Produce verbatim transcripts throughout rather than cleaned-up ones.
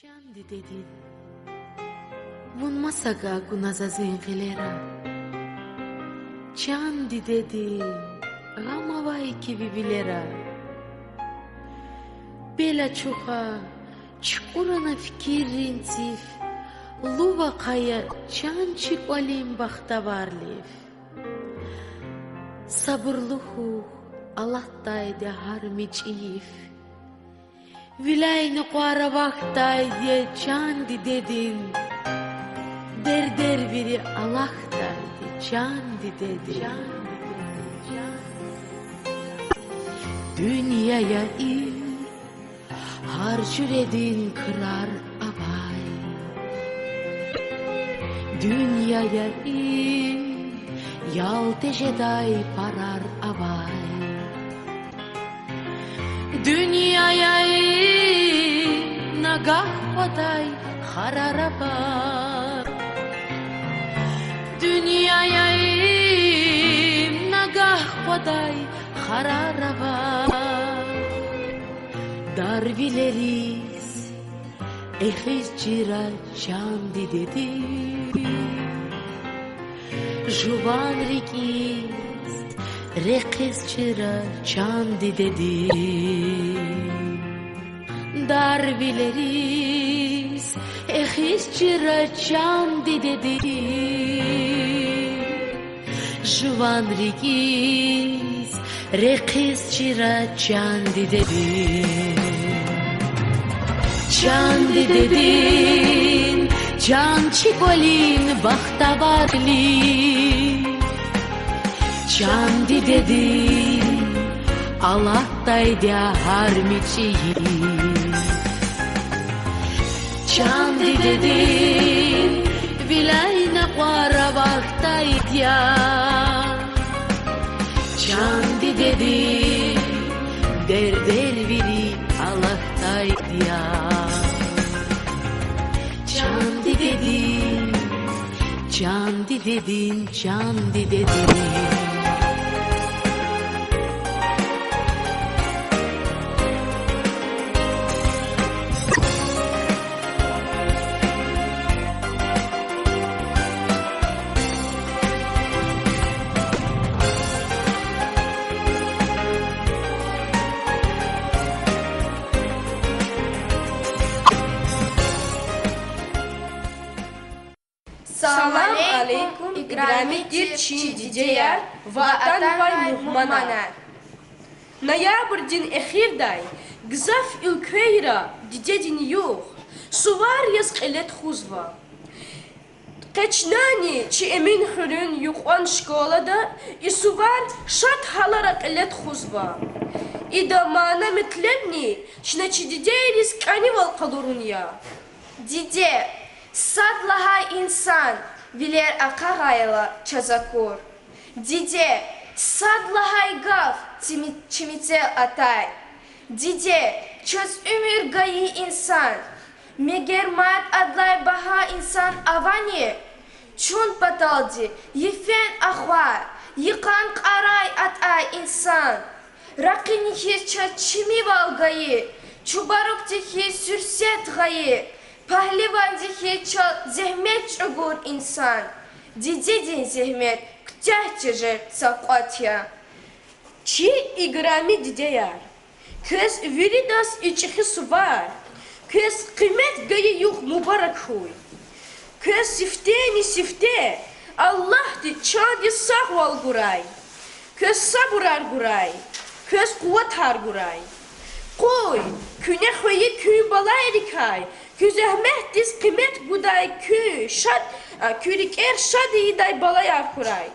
Чан дидедин, вун маса гьакӀ гуна заз и гъилера. Чан дидедин, гъам авай киви вилера. Пел ачуха, чукӀурна фикиррин циф, лув ахъая чан чи кӀвалин бахтаварлив. Сабурлу хьухь, алатдайди я гьар мичӀи йиф. Виляй накъвар авахьдайди я чан дидедин, дердер вири алахьдайди чан дидедин. Дуьньяда им гьар жуьредин крар авай. Дуьньяда им ял тежедай парар авай. Дуьньяда им нагагь къвадай харар авай. Дуьньяда им нагагь къвадай харар авай. Дарвилериз эхиз чира чан дидедин, жуван рикӀиз рехиз чира чан дидедин. Дарвилериз эхиз чира чан дидедин, жуван рикӀиз рехиз чира чан дидедин. Чан дидедин, чан чи кӀвалин бахтаварлив. Чан дидедин, алатдайди я гьар мичӀи йиф. Чан дидедин, виляй накъвар авахьдайди я. Чан дидедин, дердер вири алахьдайди я. Чан дидедин, чан дидедин, чан дидедин. Салам алейкум, играми тир чи дидеяр ва атанвай мугьманар. Ноябрдин эхирдай гзаф уьлквейра дидедин югъ сувар яз кьиле тухузва. Къе чнани чи Эминхуьруьн юкьван школада и сувар шад гьалара кьиле тухузва. Идан мана-метлебни чна чи дидейриз кӀанивал къалурун я. Диде, сад лагьай инсан вилер ахъайла чаз акур. Диде, сад лагьай гаф чи ми-, чи мецел атай. Диде, чаз уьмуьр гайи инсан. Мегер мад адлай багьа инсан авани? Чун паталди йифен ахвар, йикъан кьарай атӀай инсан. Ракъини хьиз чаз чимивал гайи, чубарукди хьиз суьрсет гъайи, пагьливанди хьиз чал зегьмет чӀугур инсан. Дидедин зегьмет куьтягь тежер савкьват я. Чи играми дидеяр, квез виридаз и чӀехи сувар, квез къимет гайи югъ мубарак хьуй. Квез сифтени-сифте Аллагьди чандин сагъвал гурай. Квез сабурар гурай. Квез къуватар гурай. Къуй, куьне хвейи куь балайрикай, куь зегьметдиз къимет гудай, куь шад, а, куь рикӀер шад ийидай балаяр хьурай.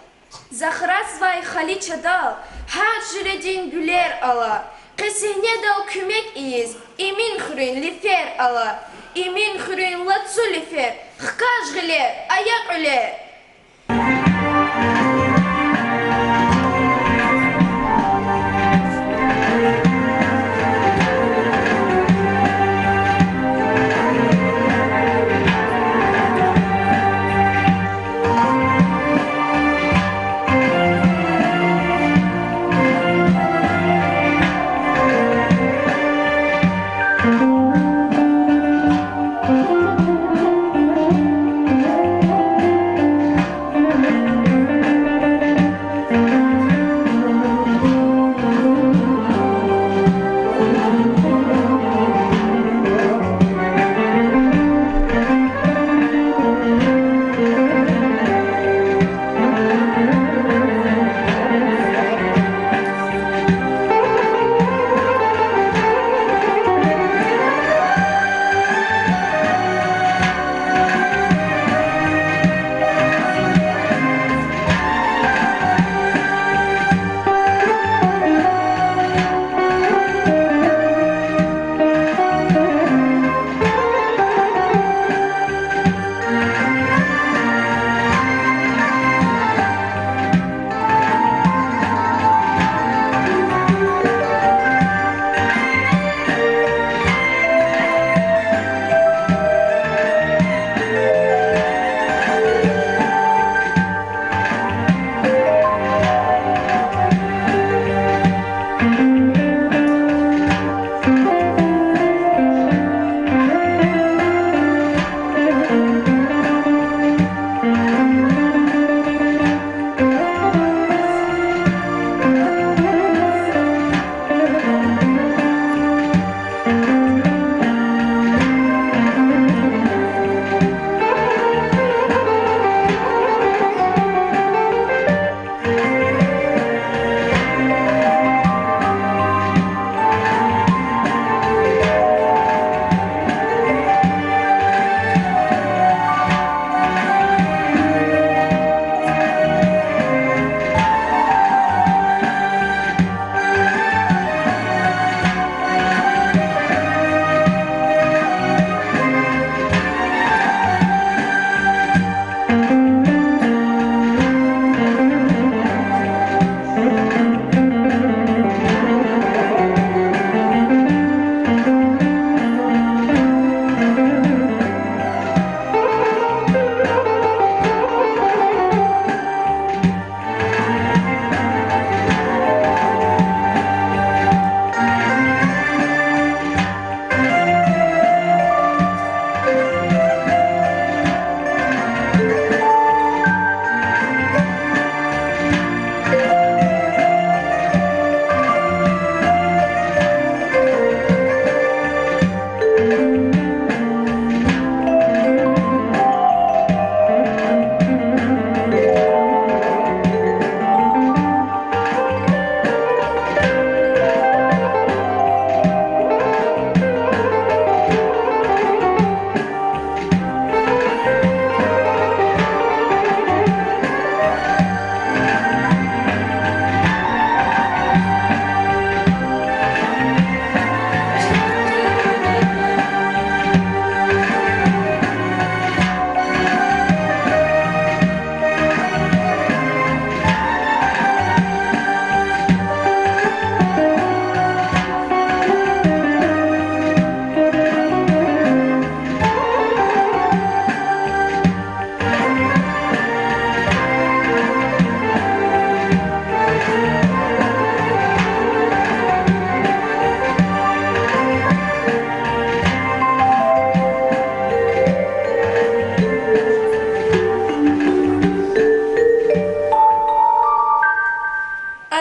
Захразвай хали чадал гьар жуьредин гуьлер ала, къе сегьнедал куьмек ийиз Эминхуьруьн лифер ала, Эминхуьруьн лацу лифер, хкаж гъилер, ая кьуьлер.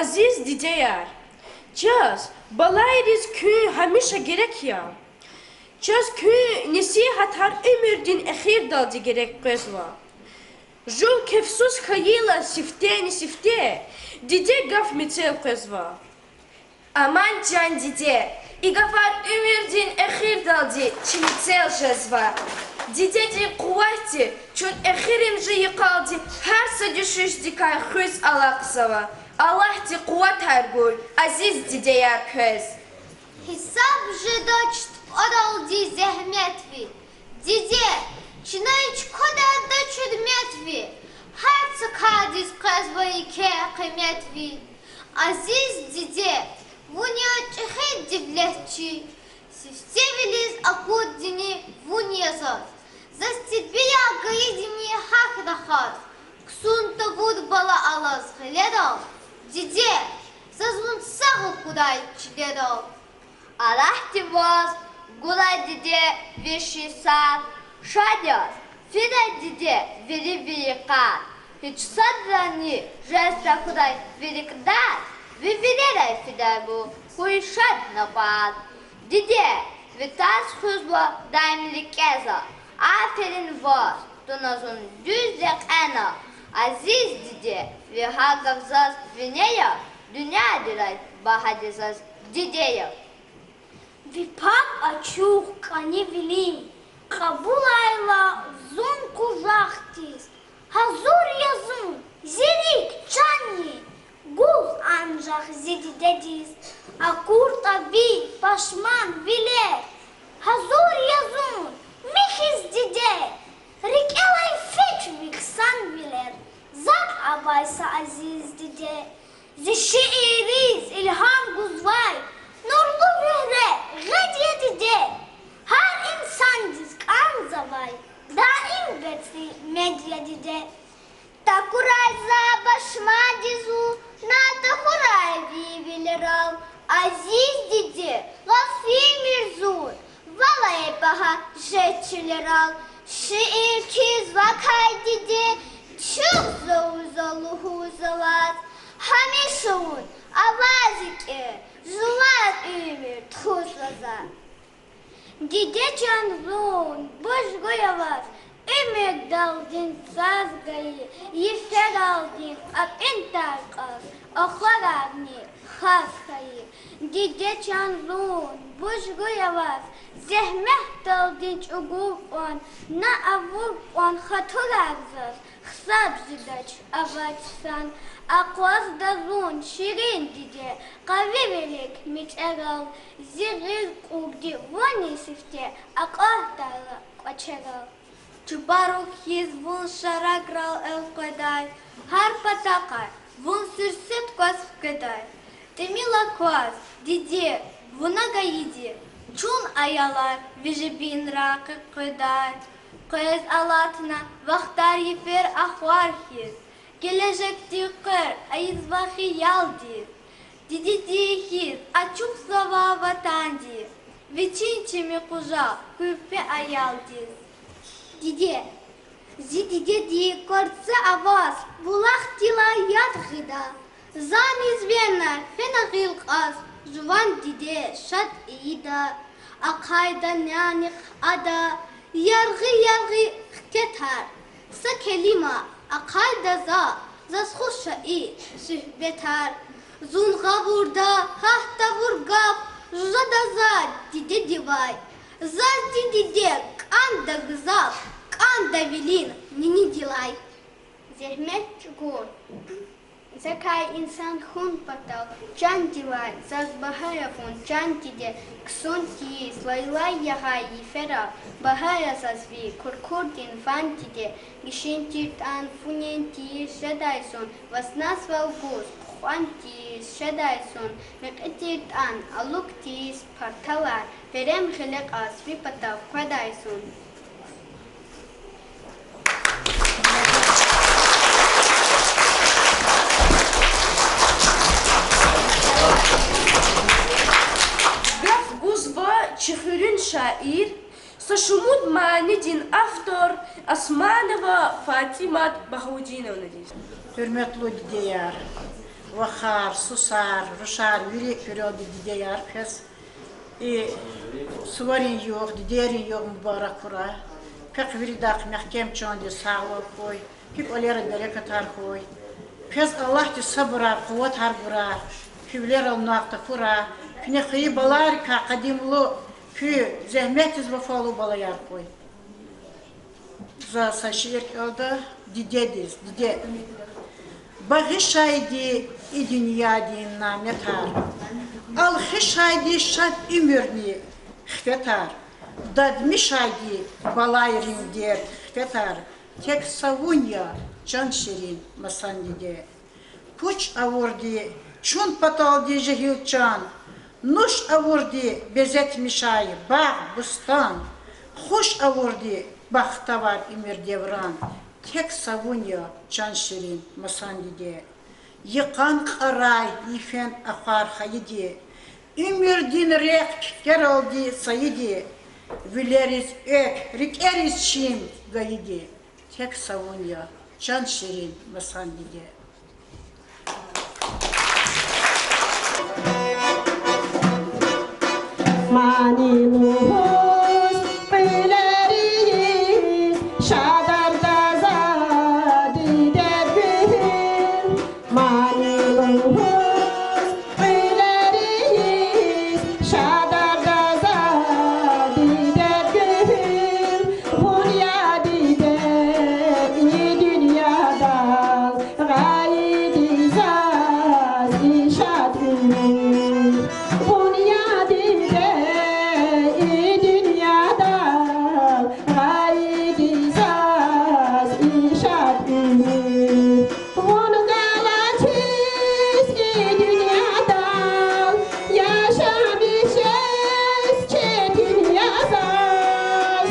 Азиз дидеяр, чаз, балайриз, куьн гьамиша герек я. Чаз куьн несигьатар уьмуьрдин эхирдалди герек къвезва. Жув кефсуз хьайила сифтени-сифте диде гаф мецел къвезва. Аман, чан диде, и гафар уьмуьрдин эхирдалди чи мецел жезва. Дидедин къуватди чун эхиримжи йикъалди гьар са дуьшуьшдикай хуьз алахъзава. Аллагьди къуватар гуй, азиз дидеяр, квез. Гьисаб жедач тупӀаралди зегьмет ви, диде, чна и чкадал дач гьуьрмет ви, гьар са кардиз къвезва еке къимет ви. Азиз диде, вун я чӀехи девлет чи, сифтевилиз акъуддини вун я заз. Заз тербия гайидини гьахь рахаз, ксун тавур бала алаз гъилерал, диде, заз вун сагъ акурай чилерал. Аллагьди ваз гурай, диде, виш йисар, шад яз фирай, диде, вири ви йикъар. Гьич садрани жез тахьурай ви рикӀ дар, ви вирерай фидайбур хьуй шад накъвар. Диде, ви тарс хуьзва даим рикӀе за. Аферин ваз, туна зун дуьз рекьена. Азиз диде, ви гьа гаф заз вине я, дуьньядилай багьади заз диде я. Ви пак ачух кӀанивилин кьабулайла зун къужахдиз, гьазур я зун зи рикӀ, чан йис гуз анжах зи дидедиз. АкуртӀа ви пашманвилер, гьазур я зун ви хьиз диде. РикӀелай фич ви хъсанвилер, затӀ авай са азиз диде. Зи шиирриз илгьам гузвай нурлу руьгь регъвед я, диде. Гьар инсандиз кӀанзавай даим бецӀи мед я, диде. Такурай за пашманди зун, на тахьурай ви вилерал. Азиз диде, гаф ийимир зун, валай багьа жеч чилерал. Шиир кхьиз вакай, диде, чухсагъул за лугьуз за ваз. Гьамиша вун аваз рикӀе, жуван уьмуьр тухузва за. Диде чан, зун буш гуя ваз, уьмуьрдалди цаз гайи, йифералди кьепӀин тар кьаз, ахварарни хаз хьайи. Диде чан, зун буш гуя ваз, зегьметдалди чӀугур кьван, на авур кьван хатурар заз, гьисаб жедач авач сан. Акъвазда зун, ширин диде, къавивилик мецерал, зи гъил кьурди вунни сифте акьалтӀайла кӀвачерал. Чубарук хьиз вун шараграл элкъведай, гьар патахъай вун суьрсет кваз хкведай. ТӀимил акваз, диде, вуна гайиди чун, аялар, ви жибинрай къекъведай. Къвез алатна вахтар йифер ахвар хьиз, гележегдин къвер ийизва хиялдиз. Дидедин хьиз ачухзава ватанди, вичин чими къужах куьрпе аялдиз. Диде, зи дидедин кварцла аваз булахдилай яд гъида. За низ венна фена гъил кьаз, жуван диде шад ийида. Ахъайда нянихъ ада яргъи-яргъи хкетар, са келима ахъайда за, заз хуш я и суьгьбетар. Зун гъавурда гьахь тавур гаф жеда за дидедивай. Заз зи диде кӀанда гзаф, кӀанда вилин нинидилай. Зегьмет чӀугур. Закай инсан хьун патал, чандилай заз багьа я вун, чан диде. Ксун тийиз лайлай ягъай йифера багьа я заз ви куркурдин ван, диде. Гишин тиртӀан фу-нени тийиз жедай зун, ваз назвал гуз кьван тийиз жедай зун, мекьи тиртӀан алук тийиз парталар, верем гъиле кьаз ви патав къведай зун. Гаф гузва чи хуьруьн шаир, са шумуд манидин автор Османова ФатӀимат Багьаудиновнадиз. Гьуьрметлу дидеяр, Вахар, сусар, рушар, вири куьрелди дидеяр квез и суварин югъ, дидейрин югъ мубарак хьурай. Квехъ виридахъ мягькем чандин сагъвал хьуй, куь кӀвалера берекатар хьуй. Квез Аллагьди сабурар, къуватар гурай, куь вилерал нагъв тахьурай, куьне хьайи балайрикай къадимлу, куь зегьметдиз вафалу балаяр хьуй. За са шиир кӀелда дидедиз, диде. Багъишайди и дуьньядин няметар, алхишайди шад уьмуьрни хифетар, дадмишайди балайрин дерт хифетар, тек са вун я, чан ширин масан диде. Пуч авурди чун паталди жегьил чан, нуш авурди безетмишай багъ-бустан, хуш авурди бахтавар уьмуьр-девран, тек са вун я, чан ширин масан диде. Йикъан кьарай йифен ахвар хайиди, уьмуьрдин рехъ куькӀвералди сайиди, вилериз экв, рикӀериз чим гайиди, тек са вун я, чан ширин масан диде. Мани лугьуз кьуьлер ийиз шадарда за дидед гуьгьуьл, мани лугьуз кьуьлер ийиз шадарда за дидед гуьгьуьл, вун я диде и дуьньядал гъайиди заз и шад уьмуьр. Вун я диде и дуьньядал гъайиди заз и шад уьмуьр. Вун галачиз и дуьньядал яшамиш жез четин я заз.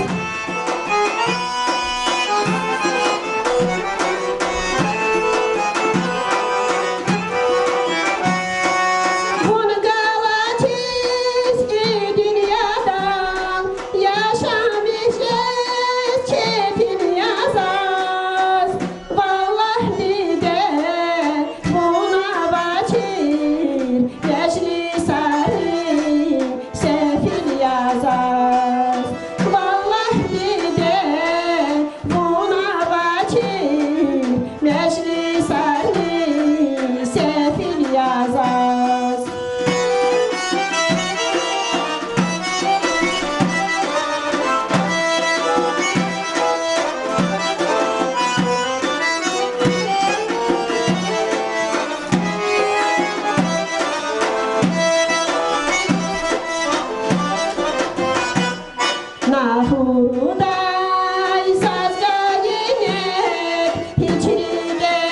Вун галачиз и дуьньядал яшамиш жез четин я заз. Валлагь, диде, вун авачир межлисарин сефил я заз. Валлагь, диде, вун авачир межлисарин сефил я заз. Нагьурдай заз гайинет гьич рикӀе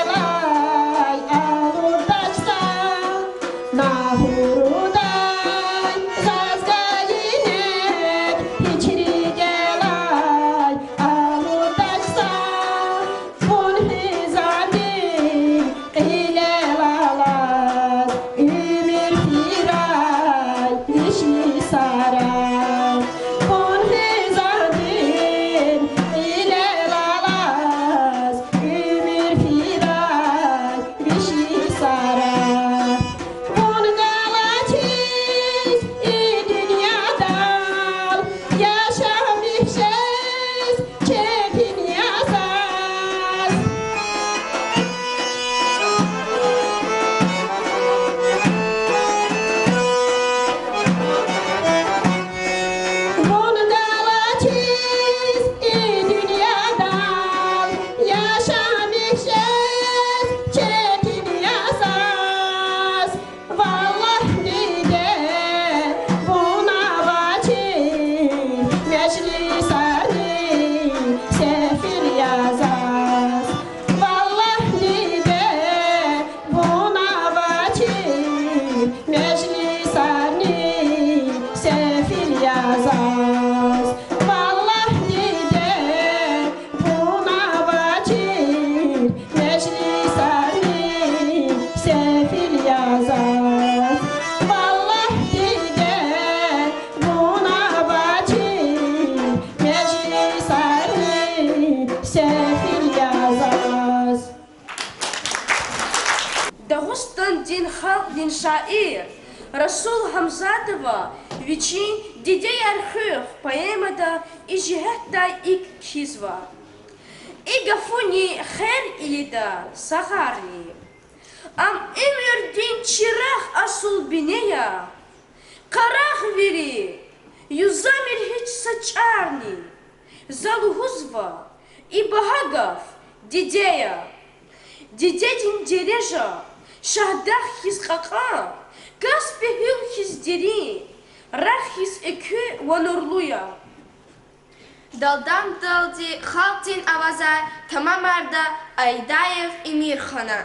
Дагъустандин халкьдин шаир Расул Гьамзатова вичин Дидеяр хуьх поэмада и жигьетдай икӀ кхьизва: И гафуни хер ийида сагъарни, ам уьмуьрдин чирагъ, асул бине я. Къарагъ вири, юзамир гьич са чӀарни. За лугьузва, и багьа гаф диде я. Дидедин дережа Шагьдагъ хьиз кьакьан, Каспи гьуьл хьиз дерин, рагъ хьиз экуь ва нурлу я. Далдамдалди халкьдин авазар тамамарда Айдаев Эмирхана.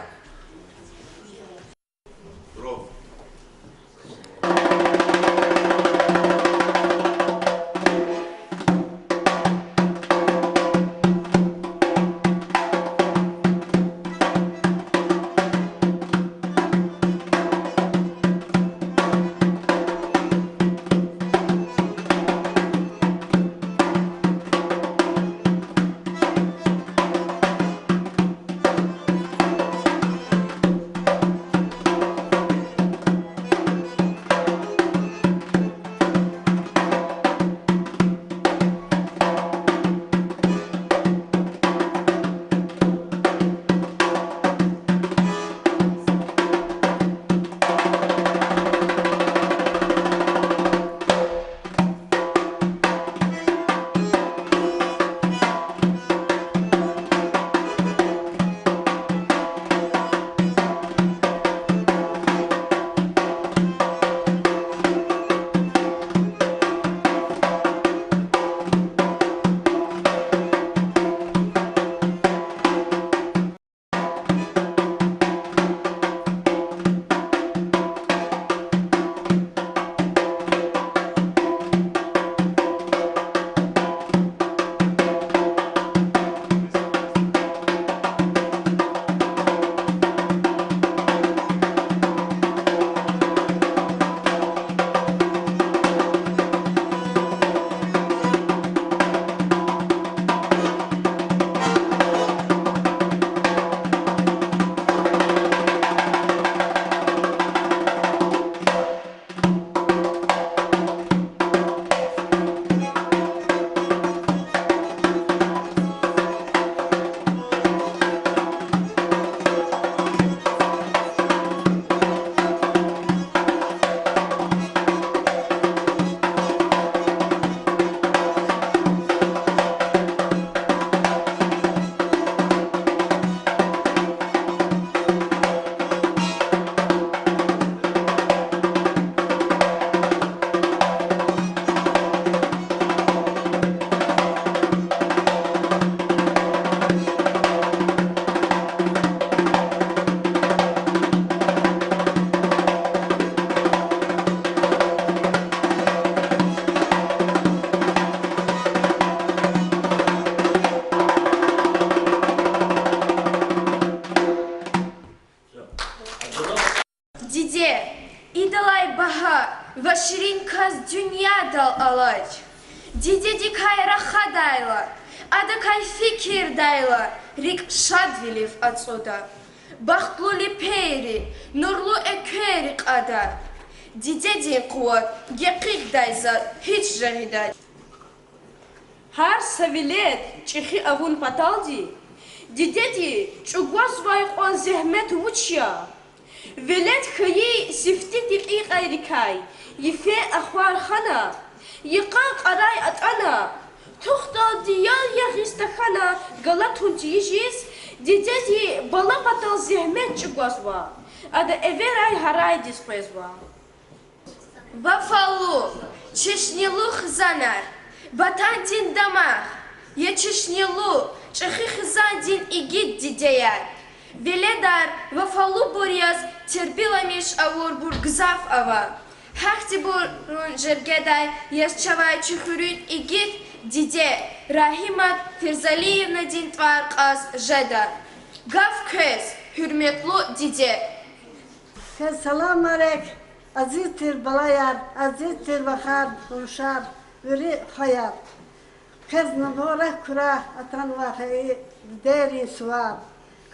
Диде, идалай багьа ва ширин кас дуьньядал алач. Дидедикай рахадайла, адакай фикирдайла, рикӀ шадвилив ацӀуда. Бахтлу лепейри, нурлу эквейри кьада. Дидедин къуват гекъигдай затӀ гьич жагъидач. Гьар са велед чӀехи авун паталди дидеди чӀугвазвай кьван зегьмет вуч я? Велед хьайи сифте декьикьайрикай йифен ахвар хана, йикъан кьарай атӀана, тухдалди ял ягъиз тахьана галатун тийижиз, дидеди бала патал зегьмет чӀугвазва, ада эверай гьарайдиз къвезва. Вафалу, чешнелу хизанар, Ватандин дамах, я чешнелу, чӀехи хизандин игит дидеяр. Веледар вафалубур яз тербияламиш авурбур гзаф ава. Гьахьтинбурун жергедай яз чавай чи хуьруьн игит диде Рагьимат Ферзалиевнадин тӀвар кьаз жеда. Гаф квез, гьуьрметлу диде! Квез саламар, азиз тир балаяр, азиз тир вахар, рушар, вири хваяр. Квез мубарак хьурай атанвай хьайи дидейрин сувар.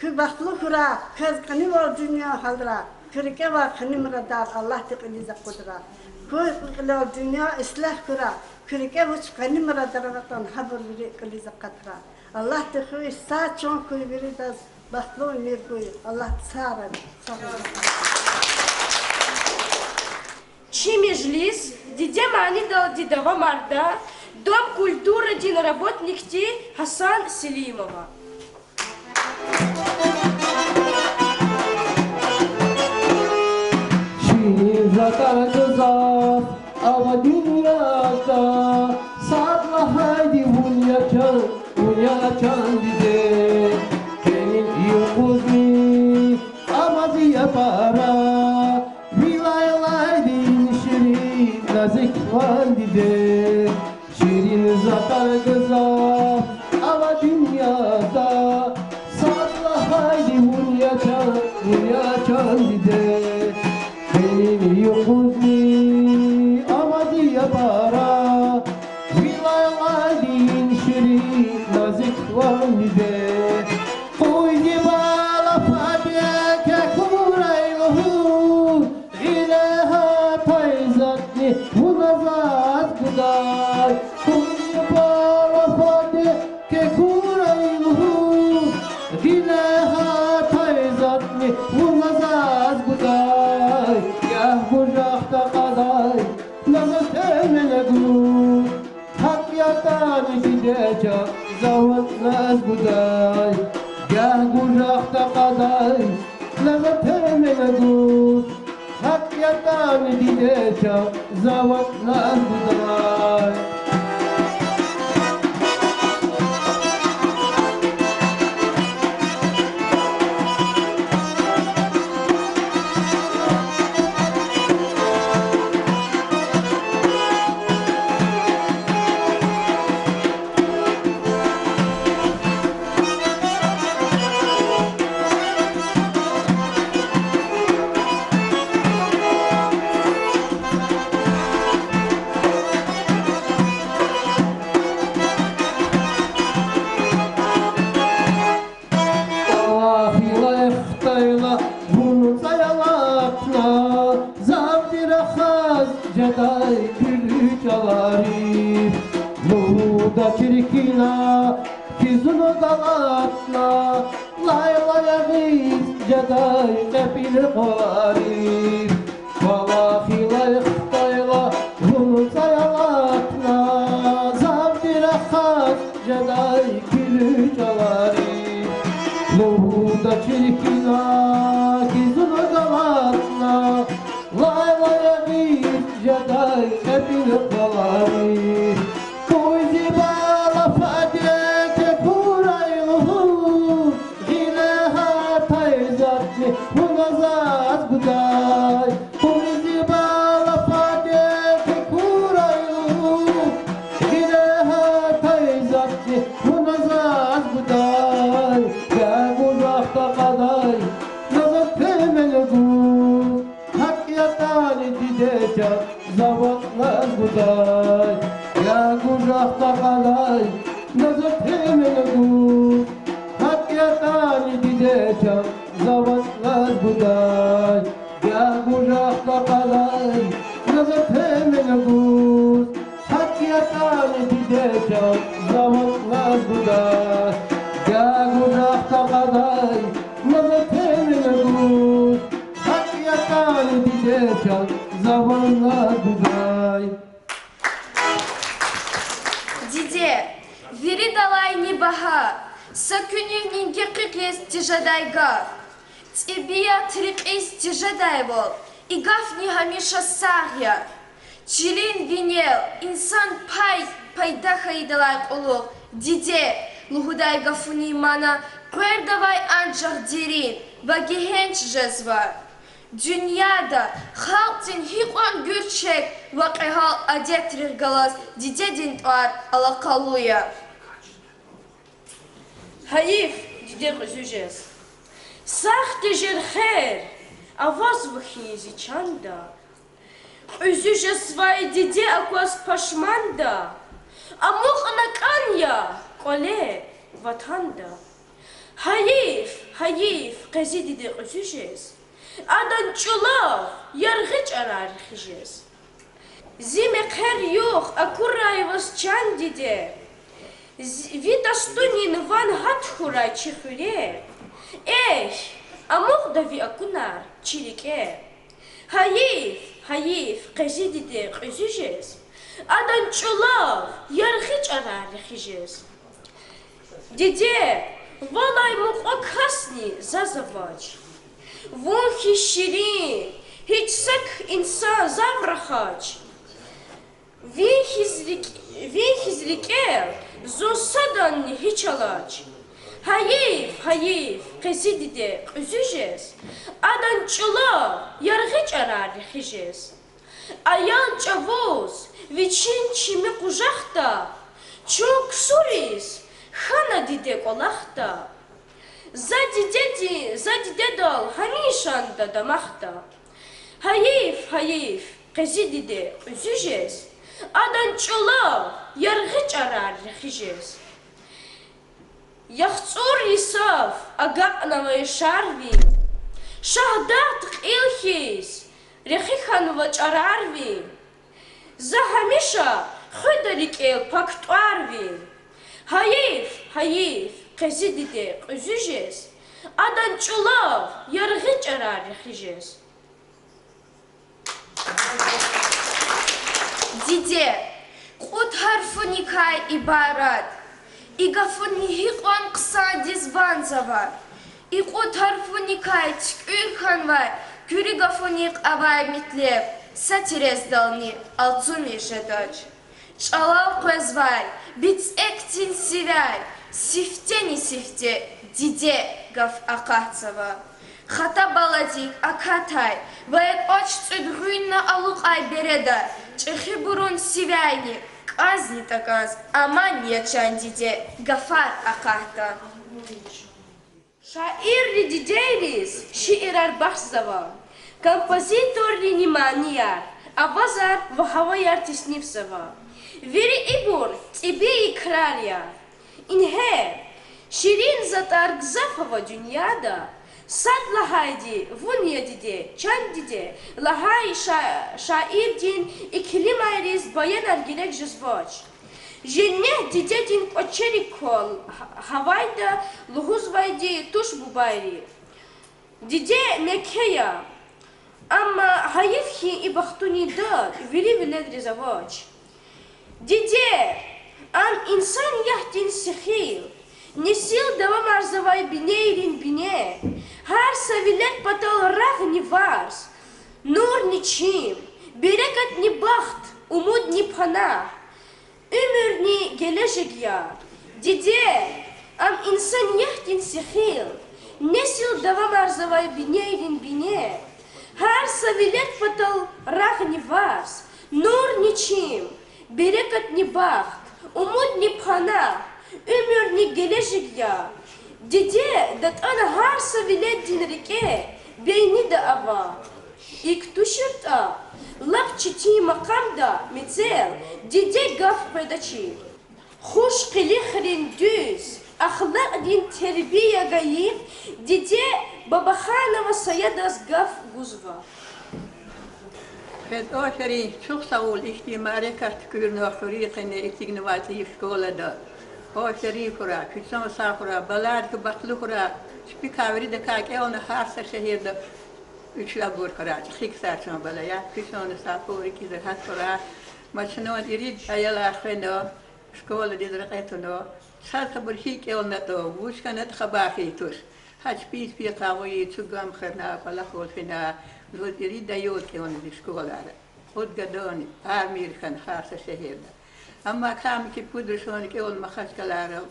Куьн бахтлу хьурай, квез кӀанивал дуьнья гьалрай, куь рикӀе авай къанни мурадар Аллагьди кьилиз акъудрай. Куь кьилел дуьнья ислягь хьурай, куь рикӀе вуч къанни мурадар аватӀани, гьабур вири кьилиз акъатрай. Аллагьди хуьй, сагъ чун хьуй, виридаз бахтлу уьмуьр гуй. Аллагьди сагърай. Сагърай. Чи межлис диде манидалди давамарда Дом культурадин работникди Гьасан Селимова. Ширин затӀар гзаф ава дуьньяда, сад лагьайди вун я чан, вун я чан диде. Къенин юкъузни амаз я пара, ви лайлайдин ширин назик ван диде. Ширин затӀар гзаф ава дуьньяда, сад лагьайди вун я чан, вун я чан диде. Къенин юкъузни амаз я пара, ви лайлайдин ширин назик ван диде. Къуй зи бала фаде кекурай лугьуз, гъиле гьатай затӀни вуна заз гудай. Къуй зи бала фаде кекурай лугьуз, гъиле гьатай затӀни вуна заз гудай. Гагь гужахда кьадай, на заз темен гуз, гьакӀ ятӀани диде чан, за ватӀ наз гудай. Гагь гужахда кьадай, на заз темен гуз, гьакӀ ятӀани диде чан, за ватӀ наз гудай. КӀвалахилай хтайла, вун цӀай алатна, завди рахаз жедай куьруь чӀаларив. Лугьуда чиркина, хьи зун алатна, лайлай ягъиз жедай кьепӀил къваларив. КӀвалахилай хтайла, вун цӀай алатна, завди рахаз жедай куьруь чӀаларив. Лугьуда чиркина, хьи зун алатна, лайлай ягъиз жедай кьепӀил къваларив. Къуй зи бала фаде кекурай лугьуз, гъиле гьатай затӀни вуна заз гудай. Къуй зи бала фаде кекурай лугьуз, гъиле гьатай затӀни вуна заз гудай. Гагь гужахда кьадай, на заз темен гуз, гьакӀ ятӀани диде чан, за ватӀ наз гудай. Гагь гужахда кьадай, на заз темен гуз, гьакӀ ятӀани диде чан, за ватӀ наз гудай. Гагь гужахда кьадай, на заз темен гуз, гьакӀ ятӀани диде чан, за ватӀ наз гудай. Гагь гужахда кьадай, на заз темен гуз, гьакӀ ятӀани диде чан, за ватӀ наз гудай. Диде, виридалайни багьа, са куьнивни гекъигиз тежедай гаф. ТӀебиат рекьиз тежедайвал, и гафни гьамиша сагъ я. Чилин винел инсан пай пайда хьайидалай кьулухъ диде лугьудай гафунин мана къвердавай анжах дерин ва гегьенш жезва. Дуьньяда халкьдин гьикьван гуьрчег вакъиагьал адетрихъ галаз дидедин тӀвар алакъалу я. Гьайиф диде кьуьзуь жез. Сагъ тежер хер авазва хьи зи чанда. Кьуьзуь жезвай диде акваз пашманда, амукьна кӀан я кӀвале ватанда. Гьайиф, гьайиф, къези диде кьуьзуь жез, адан чӀулав яргъи чӀарар рехи жез. Зи мехъер-югъ акурай ваз, чан диде, ви тӀастунин ван гьат хьурай чи хуьре. Эхь, амукьда ви акунар чи рикӀе. Гьайиф, гьайиф, къези диде кьуьзуь жез, адан чӀулав яргъи чӀарар рехи жез. Диде, валай мукьва касни заз авач. Вун хьиз ширин гьич са инсан зав рахач. Вин хьиз рик-, вин хьиз рикӀел зун саданни гьич алач. Гьайиф, гьайиф, къези диде кьуьзуь жез, адан чӀулав яргъи чӀарар рехи жез. Аял чӀавуз вичин чими къужахда, чун ксуриз хьана диде кӀвалахда. За дидеди-, за дидедал гьамишанда дамахда. Гьайиф, гьайиф, къези диде кьуьзуь жез, адан чӀулав яргъи чӀарар рехи жез. ЯхцӀур йисав агакьнава яшар ви, Шагьдагъ кьил хьиз рехи хьанва чӀарар ви. За гьамиша хуьда рикӀел пак тӀвар ви. Гьайиф, гьайиф, къези диде кьуьзуь жез, адан чӀулав яргъи чӀарар рехи жез. Диде, кьуд гьарфуникай ибарат, и гафуни гьикьван хъсандиз ванзава. И кьуд гьарфуникай туькӀуьр хьанвай куьруь гафунихъ авай метлеб са тирездални алцумиз жедач. ЧӀалал къвезвай бицӀекдин сивяй сифтени-сифте диде гаф акъатзава. Хата баладик акатай ва я кӀвач цӀуд гъуьнна алукьай береда чӀехибурун сивяйни кӀанзни-такӀанз, амани я чан диде гафар акъатда. Шаирри дидейриз шиирар бахшзава, композиторри ни манияр, авазар ва гьаваяр теснифзава. Вири ибур тӀебии крар я. Ингье, ширин затӀар гзаф ава дуьньяда, сад лагьайди вун я, диде, чан диде лагьай ша-, шаирдин иклимайриз баянар герек жезвач. Женнет дидедин кӀвачерик квай гьа-, гьавайда лугьузвайди туш бубайри. Диде Мекке я, амма гьайиф хьи, и бахтунин дад вири веледриз авач. Диде, ам инсаниятдин сихил, несил давамарзавай бинейрин бине, гьар са велед патал рагъни варз, нурни чим, берекатни бахт, умудни панагь, уьмуьрни гележег я. Диде, ам инсаниятдин сихил, несил давамарзавай бинейрин бине, гьар са велед патал рагъни варз, нурни чим, берекатни бахт, умудни панагь, уьмуьрни гележег я. Диде датӀана гьар са веледдин рикӀе, бейнида ава. ИкӀ туширтӀа, лап четин макъамда мецел диде гаф къведачир. Хуш къилихрин, дуьз ахлакьдин тербия гайи диде Бабаханова Саядаз гаф гузва. Квез аферин, чухсагъул ихьтин мярекат туькӀуьрна хуьруьн къене эцигнавай цӀийи школада. Аферин хьурай, куьцан сагъ хьурай, баладик бахтлу хьурай, чпикай виридакай кӀелна гьар са шегьерда. Вичи абур хьурай, чӀехи ксар чан балаяр, куьцан сагъ хьуй, рикӀиз регьят хьурай. Ма чна ирид аялар хвена, школадиз рекье туна, цаз абур гьикӀ кӀелнатӀа, вуч хьанатӀа хабар хьайи туш. Гьа чпи-чпи къагъуй, цугам хвена, кӀвалахал фена, заз ирид аял кӀелна зи школара. Кьуд гадани, армияр хьана гьар са шегьерда. Амма кам хьи пуд рушни кӀелна Махачкъалара,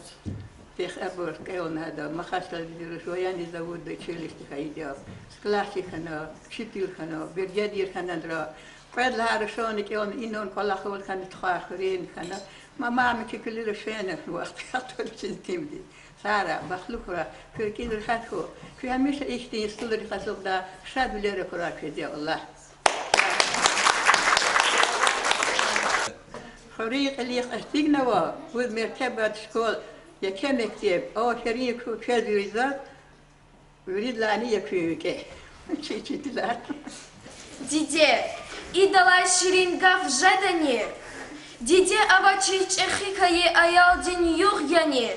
тех абур кӀелна ада, Махачкъаладиз руш военный заводда училище хьайиди я. Складчик хьана, учитель хьана, бригадир хьана адра. Кьвед лагьай рушни кӀелна инал кӀвалахал хьана, тухвай хуьруьн хьана. Ма мама куь куьлуь рушни вахт хатур чиз тимди. Сара, бахтлу хьурай, куь рикӀиз регьят хьуй. Куьн гьамиша ихьтин стулрихъ ацукьдай шадвилер хьурай квез, я Аллагь. Хуьруьн кьилихъ эцигнава куь мертебат школа. Еке мектеб, о, ширин куь квез вирида, виридалайни я куь викӀегь. Чи, чи тилар. Диде, идалай ширин гаф жедани? Диде авачиз чӀехи хьайи аялдин югъ яни?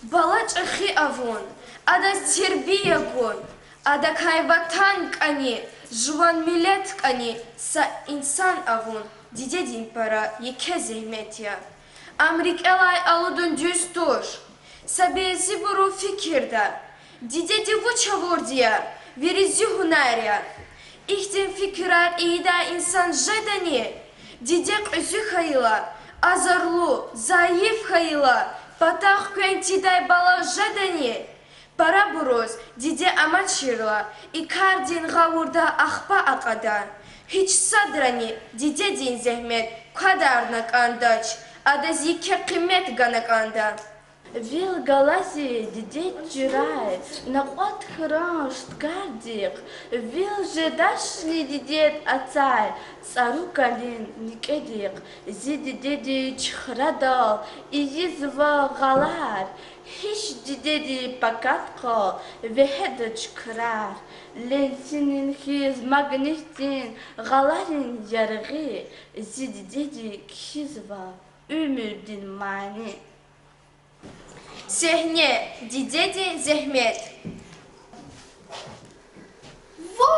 Бала чӀехи авун, адаз тербия гун, адакай ватан кӀани, жуван миллет кӀани, са инсан авун дидедин пара еке зегьмет я. Ам рикӀелай алудун дуьз туш. Са бязибуру фикирда: дидеди вуч авурди я, вири зи гьунар я. Ихьтин фикирар ийидай инсан жедани? Диде кьуьзуь хьайила, азарлу, зайиф хьайила, патахъ квен тийидай бала жедани? Парабуруз диде амачирла, и кардин гъавурда ахпа акьада. Гьич садрани дидедин зегьмет квадарна кӀандач, адаз еке къимет гана кӀанда. Вил галази дидед чирай, накьвад хьран шуткардихъ, вил жедачни дидед ацай, цӀару калин никӀедихъ. Зи дидеди чхрадал ийизва гъалар, гьич дидеди пакад къал вегьедач крар. Лентинин хьиз магнитдин гъаларин яргъи, зи дидеди кхьизва уьмуьрдин мани. Сегьне: Дидедин зегьмет. Ву,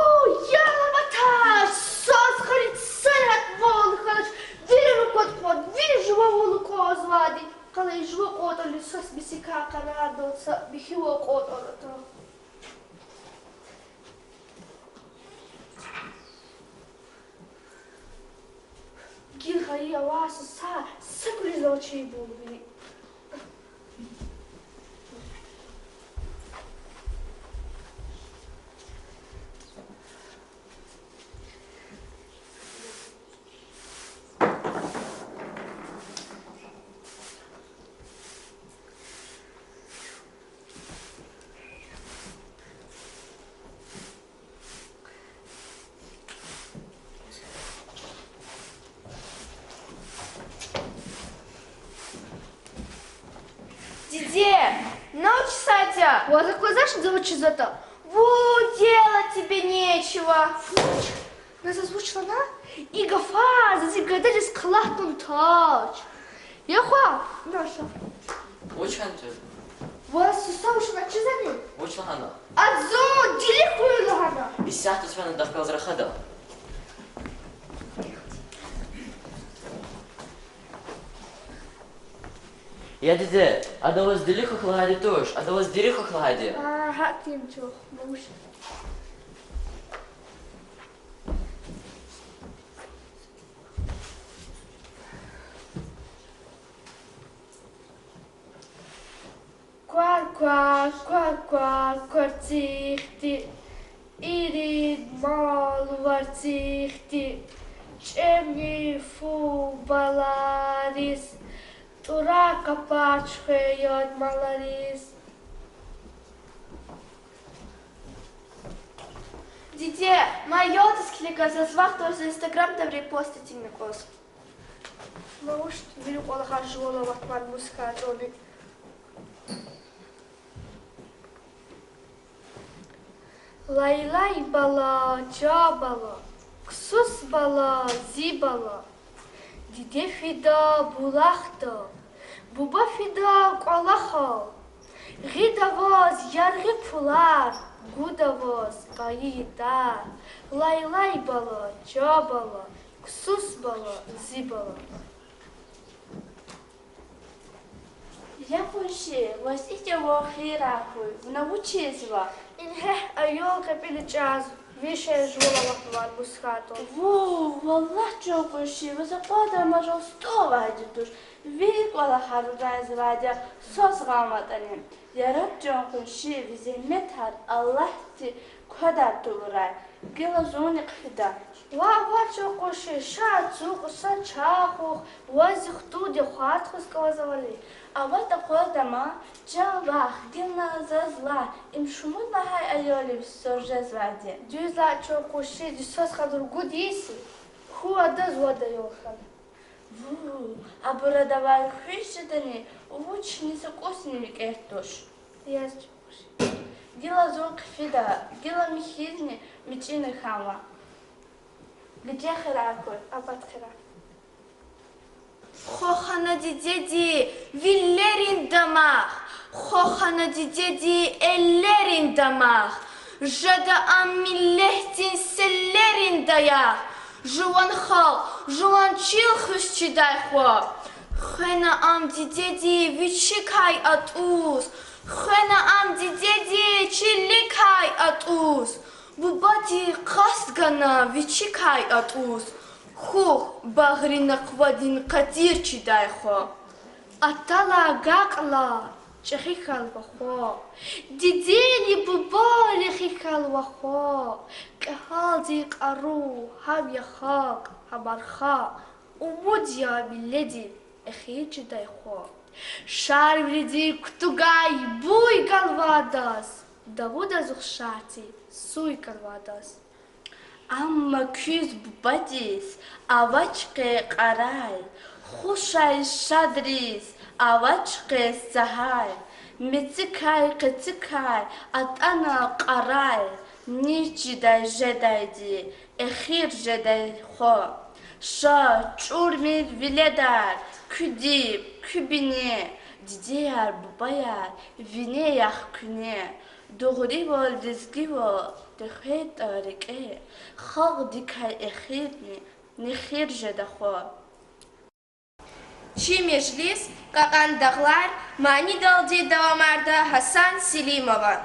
я алаватар, саз харич са ят ван хьанач, вири руквад кьван, вири жува вун аквазвайди. Къалай жува кьватӀалди саз бисикай къарардал са бихьивал кьватӀар ата. Гила хайи авай сусар са куьлуьзал чирбур вири. Диде, на вуч сад я? Ваз аквазвач за вучиз атӀа? Ву, делать тебе нечего. Вуч? На заз вуч лагьана? И гафар заз и гададиз хълагьун тач. Я хва, на ша. Вуч хьана тир? Ваз суса вуч лагьана чизвани? Вуч лагьана? Ад зун дили хуьй лагьана. Исятда фена дахкалз рахада. Я диде, ада ваз дили хьухь лагьайди туш, ада ваз дири хьухь лагьайди я. А, гьатин чух, муш. Ква-ква, ква-ква, кварцихди, ирид мал варцихди, чӀемни фу балариз, тӀурай къапар чуьхвей яд малариз. Диде, ма ялдиз килига, заз вахт ава зи инстаграмда репост атунни кӀваз. Ма вуч, вири кӀвалахар жувал аватмир мус хьайитӀани. Лайлай бала, чан бала, ксус бала, зи бала. Диде фида булахда, буба фида кӀвалахал. Гъида ваз яргъи пулар, гуда ваз къайи тар. Лайлай бала, чан бала, ксус бала, зи бала. Я къунши, ваз икӀ авай хийирар хьуй, вуна вучиз ва? Ингье, аял кьепӀили чӀаз, вичин жувал аватнавай мус хьайитӀа. Ву, валлагь, чан къунши, ваз акьван тамашал стӀал авайди туш, вири кӀвалахар райзавайди я, саз гъанватӀани. Яраб, чан къунши, ви зегьметар Аллагьди квадар тавурай, гила зунни хъфида. Ваъ, ваъ, чан къунши, ша ацукь, са чай хъухъ, ваз зи хтулдин хва тухуз кӀанзавайди. АватӀа акъвазда ман, чан вах, гила заз лагь, им шумуд лагьай аялрив сад жезвайди я. Дуьз лагьай, чан къунши, зи саз хьана ругуд йис я, хьуй адаз вад аял хьана. Ву, абур адавай хуьз жедани, вучни са кӀусни викӀегь туш. Яз чӀугуш. Гила зун хъфида, гила михьизни мичӀина хьанва. Гиже хирай хьуй, абад хирай. Хва хьана дидеди вилерин дамах, хва хьана дидеди эллерин дамах, жеда ам миллетдин селлерин даях, жуван халкь, жуван чил хуьз чидай хва. Хвена ам дидеди вичикай атӀуз, хвена ам дидеди чиликай атӀуз, бубади къаст гана вичикай атӀуз, хьухь, багъри накъвадин къадир чидай хва. Атала агакьла чӀехи хьанва хва, дидени бубани рехи хьанва хва, кьегьалдин кьару гьам я халкь, гьам арха, умуд я миллетдин эхир жедай хва. Шарвилидин кутугай буй ганва адаз, Давудаз ухшар тир суй ганва адаз. Амма куьз бубадиз авач къе кьарай, хушай шадриз авач къе сагьай, мецикай-къецикай атӀана кьарай, низ чидай жедайди эхир жедай хва. Ша чӀурмир виледар, куь диб, куь бине, дидеяр, бубаяр, вине яхъ куьне. Дугъривал, лезгивал текъвейтӀа рикӀе, халкьдикай эхирни нехир жеда хва. Чи межлис Кьакьан дагълар манидалди давамарда Гьасан Селимова.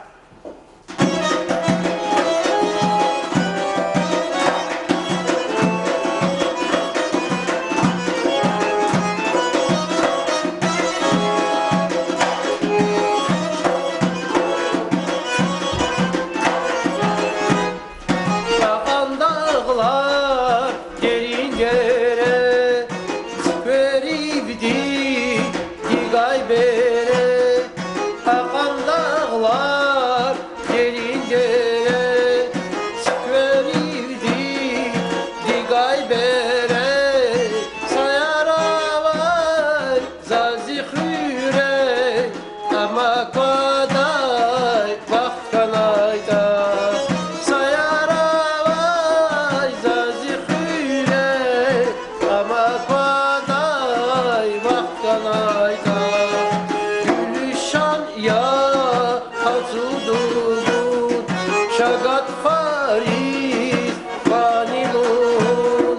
Кьакьан дагълар дерин дере, цуькверивди дигай бере. Кьакьан дагълар дерин дере, цуькверивди дигай бере. Саяр авай заз зи хуьре, амма квадай вахт хьанайтӀа. Саяр авай заз зи хуьре, амма квадай вахт хьанайтӀа. Гуьлуьшан я ацӀуду гун, ша гатфариз мани лугьун.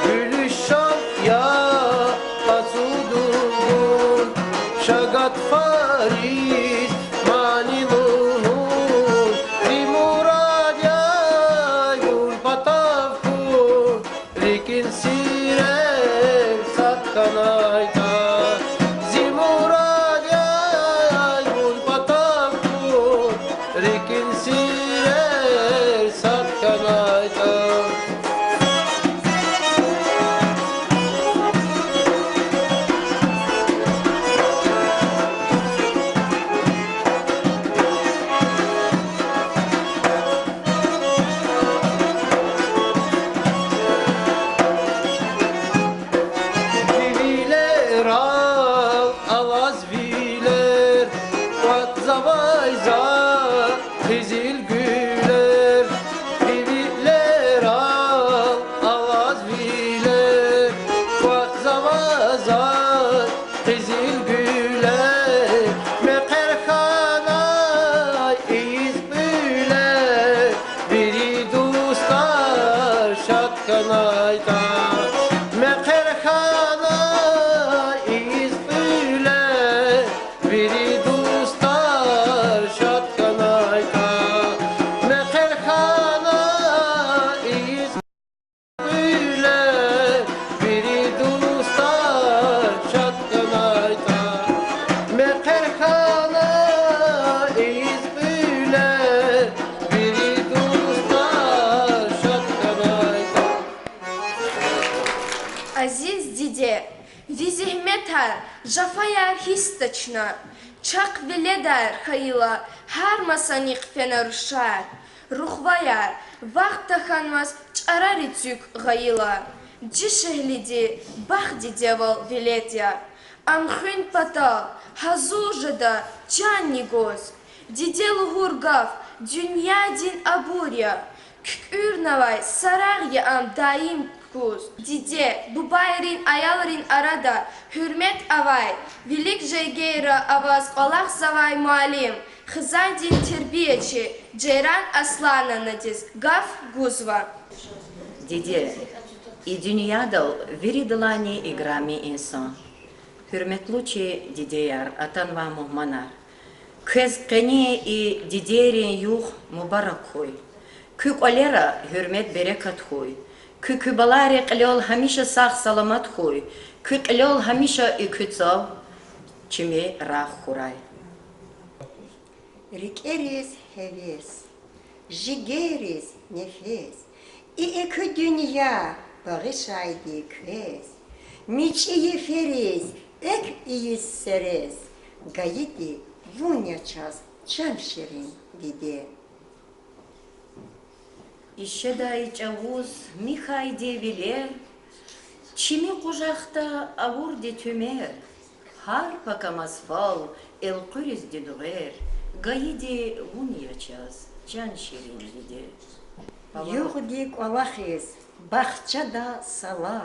Гуьлуьшан я ацӀуду гун, ша гатфариз мани лугьун. Зи мурад яй вун патав хьун, рикӀин сирер сад хьанайтӀа. Зи мурад яй вун патав хьун, рикӀин сирер сад хьанайтӀа. Вилерал алаз вилер, кӀватӀзавай за къизилгуьлер. Вилерал алаз вилер, кӀватӀзава за къизилгуьлер. Мехъер хьанай ийиз пӀуьлер, вири дустар шад хьанайтӀа. Мехъер хьанай ийиз пӀуьлер, вири дустар шад хьанайтӀа. Мехъер хьанай ийиз пӀуьлер, вири дустар шад хьанайтӀа. Мехъер хьанай ийиз пӀуьлер, вири дустар шад хьанайтӀа. Азиз диде, ви зегьметар, жафаяр гьисс тачна, чахъ веледар хьайила, гьар масанихъ фена рушар, рухваяр, вахт тахьанваз чӀарари цуьк гъайила, Дишегьлиди бахт дидевал велед я, ам хуьн патал гьазур жеда чанни гуз. Диде лугьур гаф дуьньядин абур я, куькӀуьрнавай сарагъ я ам даим куз. Диде бубайрин, аялрин арада гьуьрмет авай, вилик жергейра аваз кӀвалахзавай муаллим, хизандин тербиячи Жейран Аслановнадиз гаф гузва. Диде, и дуьньядал виридалайни играми инсан. Гьуьрметлу чи дидеяр, атанвай мугьманар! Квез къенин и дидейрин югъ мубарак хьуй. Куь кӀвалера гьуьрмет-берекат хьуй. Куь, куь балайрин кьилел гьамиша сагъ-саламат хьуй. Куь кьилел гьамиша и куь цав чими рагъ хьурай. РикӀериз гьевес, жигерриз нефес, и экуь дуьнья багъишайди квез, мичӀи йифериз экв ийиз серез, гайиди вун я чаз, чан ширин диде. Ишедай чӀавуз михьайди вилер, чими къужахда авурди туьмер, гьар пакамаз фал элкъуьризди дугъер, гайиди вун я чаз, чан ширин диде. Югъди кӀвалахиз бахчада сала,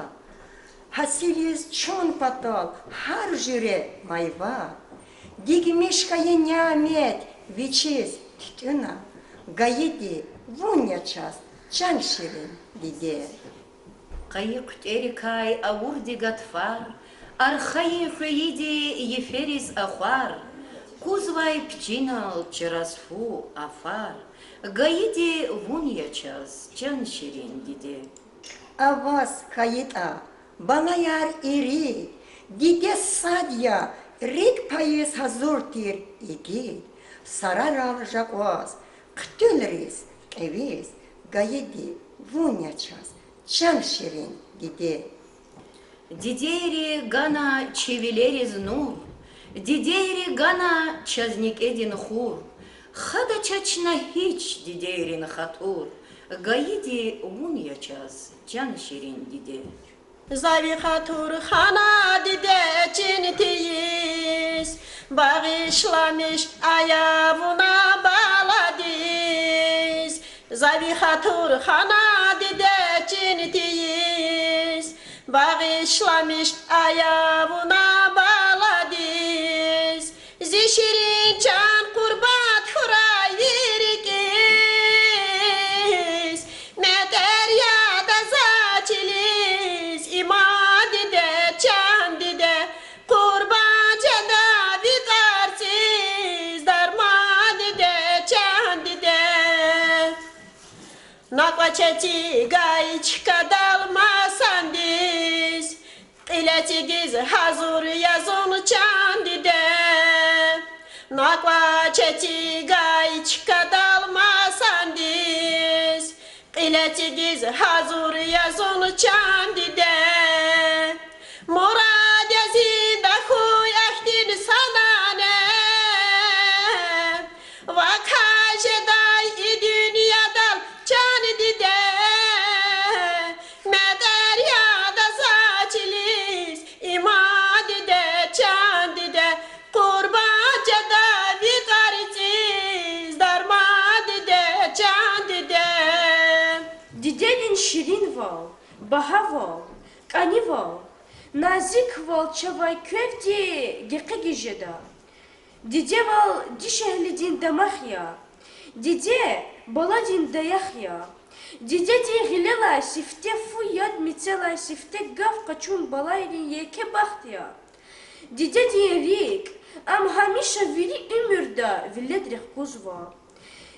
гьасилиз чун патал гьар жуьре майва, дигмиш хьайи нямет вичиз туьтӀуьна, гайиди вун я чаз, чан ширин диде. Къайи хъуьтӀерикай авурди гатфар, архайин хвейиди йифериз ахвар, кузвай пичинал чраз фу, афар, гайиди вун я чаз, чан ширин диде. Аваз хьайитӀа, балаяр ирид, диде сад я, рикӀ пайиз гьазур тир игит, сарарал жакьваз, хъуьтуьлриз, кьевиз, гайиди вун я чаз, чан ширин диде. Дидейри гана чи вилериз нур, дидейри гана чаз некӀедин хур, хада чачна гьич дидейрин хатур, гайиди вун я чаз, чан ширин диде. За ви хатур хана, диде, чин тийиз, багъишламиш ая вуна баладиз. За ви хатур хана, диде, чин тийиз, багъишламиш ая вуна баладиз. Зи ширин чан къурбанд хьурай ви рикӀиз, метӀер яда за чилиз, иман диде, чан диде, къурбанд жеда ви тӀварциз, дарман диде, чан диде. Накьва четин гай чкадал масандиз, кьил эцигиз гьазур я зун, чан диде. Накьва четин гай чкадал масандиз, кьил эцигиз гьазур я зун, чан диде. Мурад я зинда хьуй ахьтин санани, вакай жедай и дуьньядал, чан диде. МетӀер яда за чилиз, иман диде, чан диде, къурбанд жеда ви тӀварциз, дарман диде, чан диде. Дидедин ширинвал, багьавал, кӀанивал, назиквал чавай квевди гекъигиз жеда. Дидевал дишегьлидин дамах я. Диде баладин даях я. Дидедин гъилелай сифте фу яд мецелай сифте гаф къачун балайрин еке бахт я. Дидедин рикӀ, ам гьамиша вири уьмуьрда веледрихъ гузва.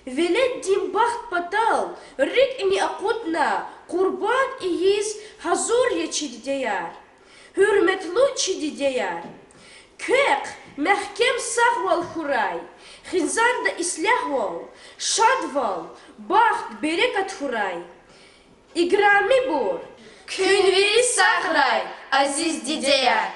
Веледдин бахт патал рикӀни акъудна, къурбанд ийиз гьазур я чи дидеяр. Гьуьрметлу чи дидеяр, квехъ мягькем сагъвал хьурай, хизанда ислягьвал, шадвал, бахт, берекат хьурай. Играмибур, куьн вири сагърай, азиз дидеяр!